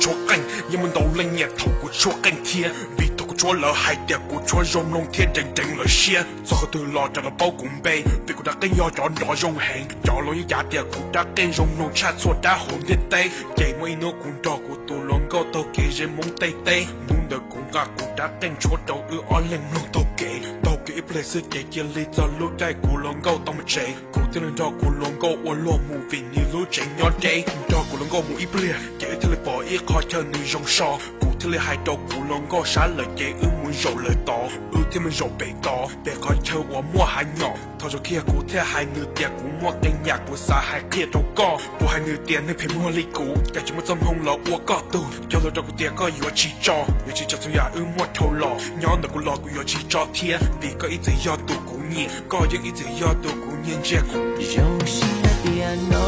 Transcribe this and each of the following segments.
Tshuab qeej, yeej muaj ntau leej nyiam thaum kuv tshuab qeej thiab, vim thaum kuv tshuab lawv hais tias kuv tshuab zoo mloog thiab nrees nrees lawv siab. Txog qhov twg los rov los paub kuv npe, vim kuv rab qeej yog cov nrov zoo heev. Cov laus yeej cav tias kuv rab qeej zoo mloog tshaj txhua rab hauv ntiaj teb. Ces muaj ib hnub kuv nrog kuv tus hluas nkauj taug kev ze Hmoob Thaib teb, hnub ntawd kuv nqa kuv rab qeej tshuab rau wb ob leeg mloog taug kev. Taug kev ib pliag xwb ces cia li txog lub caij kuv hluas nkauj tau mus tsev. Kuv thiaj li nrog kuv hluas nkauj ua luag mus vim nws lub tsev nyob deb. Nrog kuv hluas nkauj mus ib pliag ces wb thiaj li pom ib qhov chaw nws zoo so. Kuv thiaj li hais rau kuv hluas nkauj sab lawm ces wb mus zaum lawm tod. Wb thiaj mus zaum pem tod, pem qhov chaw uas muaj hav nyom. Thaum zaum kiag kuv thiaj hais nws tias kuv muaj qee yam kuv xav hais qhia rau koj. Kuv hais nws tias nej phem muag li kuv, cas tsis muaj txoj hmoo los ua koj tug. Cog lus rau kuv tias koj yuav tsis tso, yuav tsis tso txhua yam wb muaj dhau los. Nyob ntawm kuv los kuv yuav tsis tso thiab, vim koj ib txwm yog tus kuv nyiam, koj yeej ib txwm yog tus kuv nyiag ntsia kuv. Zoo siab tias no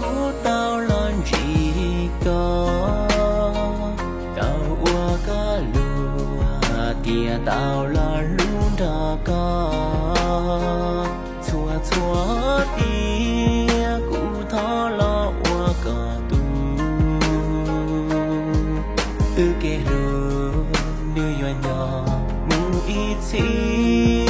kuv tau los ntsib koj, tau ua koj luag, tias tau los hlub nrog koj. Txhua txhua tiam kuv thov los ua koj tug, wb kev hlub nws yuav nyob mus ib txhis.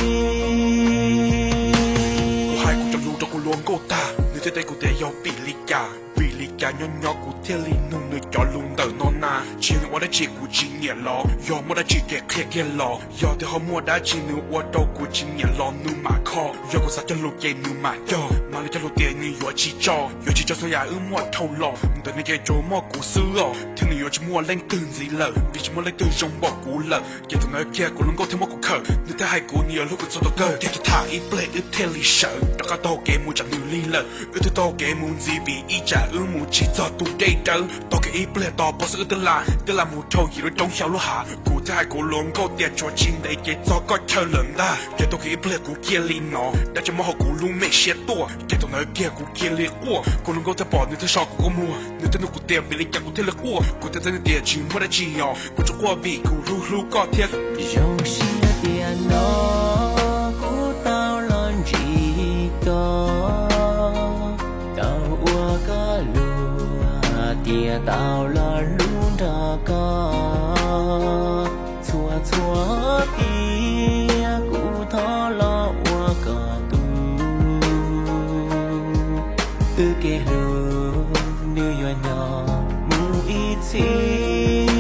Kuv hais kuv cov lus rau kuv hluas nkauj tag, nws thiaj teb kuv tias yog vim li cas, vim li cas nyob nyob kuv thiaj li nug nws cov lus ntawm no na. Tsis yog nws ua dab tsi kuv tsis nyiam los, yog muaj dab tsi ces qhia kiag los. Yog tias ho muaj dab tsi nws ua rau kuv tsis nyiam los nws mam kho, yog kuv xav cog lus ces nws mam cog. Mas nws cog lus tias nws yuav tsis tso, yuav tsis tso txhua yam wb muaj dhau los. Ntawm no ces tsuas muaj kuv xwb os, thiab nws yuav tsis muaj leej twg ntxiv lawm, vim tsis muaj leej twg zoo npaum kuv lawm. Ces thaum ntawd kiag kuv hluas nkauj thiaj muab kuv khawm, nws thiaj hais kuv nws yuav hlub kuv txog thaum kawg. Thiaj tsis tham ib pliag wb thiaj li sawv rov qab taug kev mus tsam nws li lawm. Wb thiaj taug kev mus ntxiv vim ib tsam wb mus tsis txog tus dej dawb. Taug kev ib pliag tos pob xwb wb twb la, twb la mus dhau yim lub roob xyaw lub hav. Kuv thiaj hais kuv hluas nkauj tias tshuav tsis ntev ces txog koj chaw lawm ntag. Ces taug kev ib pliag kuv cia li hnov dab tsi muab hauv kuv lub me siab tuaj. Ces thaum ntawd kiag kuv cia li quaj, kuv hluas nkauj thiaj pom nws thiaj so kuv kua muag. Nws thiaj nug kuv tias vim li cas kuv thiaj li quaj, kuv thiaj teb nws tias tsis muaj dab tsi os, kuv tsuas quaj vim kuv hlub hlub koj thiab. Zoo siab tias no kuv tau los ntsib koj, tau ua koj luag, tias tau los hlub nrog koj. Txhua txhua tiam kuv thov los ua koj tug, wb kev hlub nws yuav nyob mus ib txhis.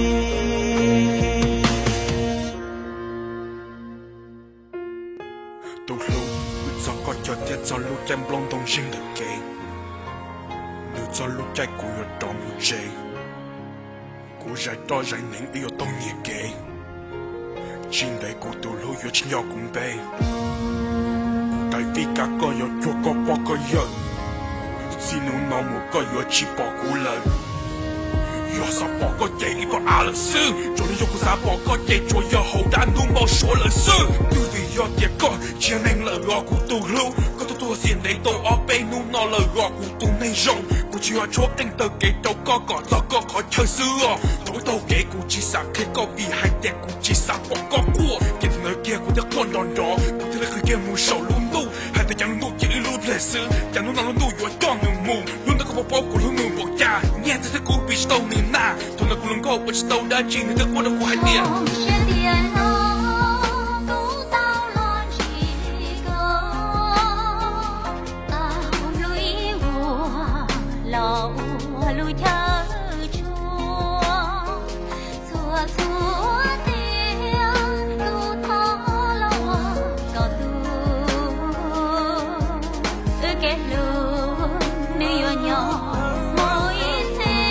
Tus hlub, wb txog koj chaw thiab txog lub caij nplooj ntoo zeeg ntawm kev, nws txog lub caij kuv yuav rov mus tsev. Kuv zais roj zais neev wb yuav taug nyias kev, tsis ntev kuv tus hlub yuav tsis nco kuv npe. Kuv daim vij kab koj yuav cuag koj pog koj yawm, txij hnub no mus koj yuav tsis pom kuv lawm. Yog xav pom koj ces ib pog av lawm xwb, tsuas li yog kuv xav pom koj ces tsuas yog hauv dab ntub npau suav lawm xwb. Twb vim yog tias koj tsis yog neeg lawm os kuv tus hlub, koj tuaj tuag xiam ntev tau ob peb hnub no lawm os kuv tus neeg zoo. Kuv tsis yog tshuab qeej taug kev rau koj kom txog koj qhov chaw xwb os. Thaum wb taug kev kuv tsis xav qhia koj vim hais tias kuv tsis xav pom koj quaj, ces thaum ntawd kiag kuv thiaj quaj nrov nrov, kuv thiaj li qw kiag mus saum lub ntuj hais tias cas lub ntuj ces ib lub dleg xwb, cas hnub no lub ntuj yuav coj nws mus. Hnub ntawd koj puas paub kuv hlub nws npaum cas, nyiaj txiag thiab kuv piv tsis tau nws na. Thaum ntawd kuv hluas nkauj ua tsis tau dab tsi nws thiaj quaj rau kuv hais tias, kuv tau los ntsib koj, tau hlub ib vuag los ua lub chaw tshua. Txhua txhua tiam kuv thov los ua koj tug, wb kev hlub nws yuav nyob mus ib txhis.